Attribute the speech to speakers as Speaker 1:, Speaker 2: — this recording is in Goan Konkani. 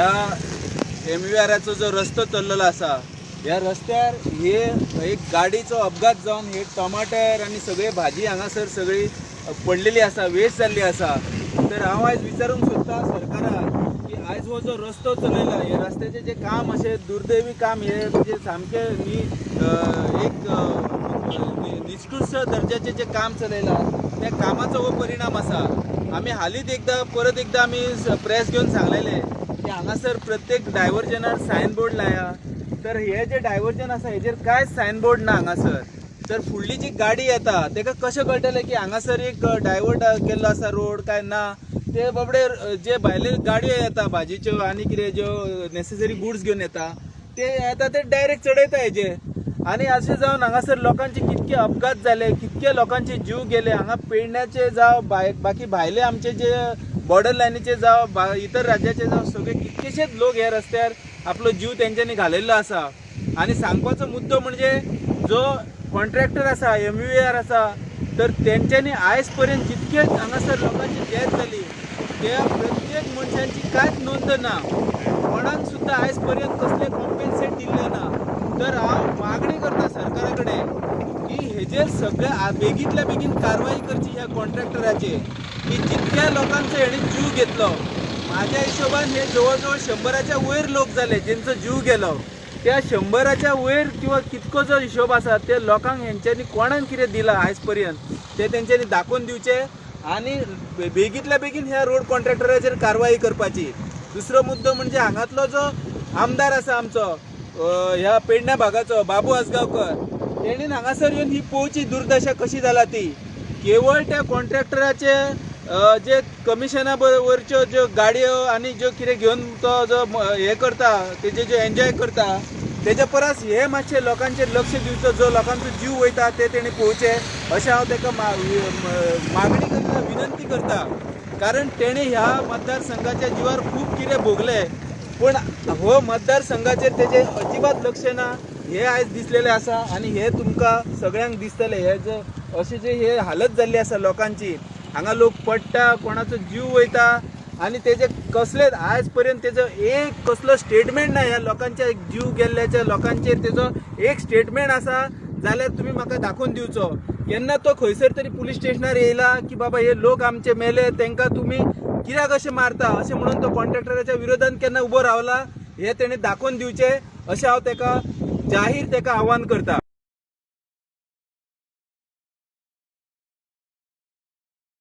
Speaker 1: ह्या एमवीआराचो जो रस्तो चल्लेलो आसा, ह्या रस्त्यार हे एक गाडीचो अपघात जावन हे टमाटर आनी सगळे भाजी हांगासर सगळी पडलेली आसा, वेस्ट जाल्ली आसा. तर हांव आयज विचारूंक सोदता सरकाराक की आयज हो जो रस्तो चलयला, हे रस्त्याचें जें काम अशें दुर्दैवी काम, हे म्हणजे सामकें एक निकृश्ट दर्जाचें जें काम चलयलां, त्या कामाचो हो परिणाम आसा. आमी हालींच एकदां परत एकदां आमी प्रेस घेवन सांगलेलें की हांगासर प्रत्येक डायवर्जनार सायन बोर्ड लाया. तर हे जे डायवर्जन आसा हेजेर कांयच सायन बोर्ड ना हांगासर. तर फुडली जी गाडी येता तेका कशें कळटलें की हांगासर एक डायवर्ट केल्लो आसा रोड काय ना? ते बाबडे जे भायले गाडयो येता, भाजीच्यो आनी कितें ज्यो नेसेसरी गुड्स घेवन येता, ते येता ते डायरेक्ट चडयता हेजेर. आनी अशें जावन हांगासर लोकांचे कितके अपघात जाले, कितके लोकांचे जीव गेले. हांगा पेडण्याचे जावं, बाकी भायले आमचे जे बॉर्डर लायनीचे जावं, इतर राज्याचे जावं, सगळे कितकेशेच लोक ह्या रस्त्यार आपलो जीव तेंच्यांनी घालयल्लो आसा. आनी सांगपाचो मुद्दो म्हणजे जो कॉन्ट्रॅक्टर आसा, एमवीआर आसा, तर तेंच्यांनी आयज पर्यंत जितके हांगासर लोकांची डेथ जाली, त्या प्रत्येक मनशांची कांयच नोंद ना. कोणाक सुद्दां आयज पर्यंत कसलें कॉम्पेन्सेट दिल्लें ना. तर हांव मागणी करता सरकारा कडेन की हेजेर सगळे बेगींतल्या बेगीन कारवाई करची ह्या कॉन्ट्रॅक्टराचेर, की जितक्या लोकांचो हेणी जीव घेतलो, माझ्या हिशोबान हे जवळ जवळ 100च्या वयर लोक जाले जेंचो जीव गेलो. त्या 100च्या वयर किंवा कितको जो हिशोब आसा, ते लोकांक हेंच्यांनी कोणाक कितें दिलां आयज पर्यंत ते तेंच्यांनी दाखोवन दिवचे आनी बेगींतल्या बेगीन ह्या रोड कॉन्ट्रॅक्टराचेर कारवाई करपाची. दुसरो मुद्दो म्हणजे हांगातलो जो आमदार आसा आमचो, ह्या पेडण्या भागाचो बाबू आजगांवकर, तेणीन हांगासर येवन ही पळोवची दुर्दशा कशी जाला ती. केवळ त्या कॉन्ट्रॅक्टराचे जे कमिशना वरच्यो ज्यो गाडयो आनी ज्यो कितें घेवन तो जो हे करता, तेजे ज्यो एन्जॉय करता, तेच्या परस हे मातशे लोकांचेर लक्ष दिवचो. जो लोकांचो जीव वयता ते तेणी पळोवचें अशें हांव ताका मागणी करता, विनंती करता. कारण तेणे ह्या मतदारसंघाच्या जिवार खूब कितें भोगलें, पूण हो मतदारसंघाचेर तेजें अजिबात लक्ष ना हे आयज दिसलेलें आसा. आनी हे तुमकां सगळ्यांक दिसतलें, हे जे अशें जे हे हालत जाल्ली आसा लोकांची. हांगा लोक पडटा, कोणाचो जीव वयता आनी तेजे कसलेच आयज पर्यंत तेजो एक कसलो स्टेटमेंट ना. ह्या लोकांच्या जीव गेल्ल्याच्या लोकांचेर तेजो एक स्टेटमेंट आसा जाल्यार तुमी म्हाका दाखोवन दिवचो. केन्ना तो खंयसर तरी पुलीस स्टेशनार येयला की बाबा हे लोक आमचे मेले, तांकां तुमी कित्याक अशें मारता अशें म्हणून तो कॉन्ट्रॅक्टराच्या विरोधान केन्ना उबो रावला, हे तेणें दाखोवन दिवचें अशें हांव ताका जाहीर ताका आव्हान करता.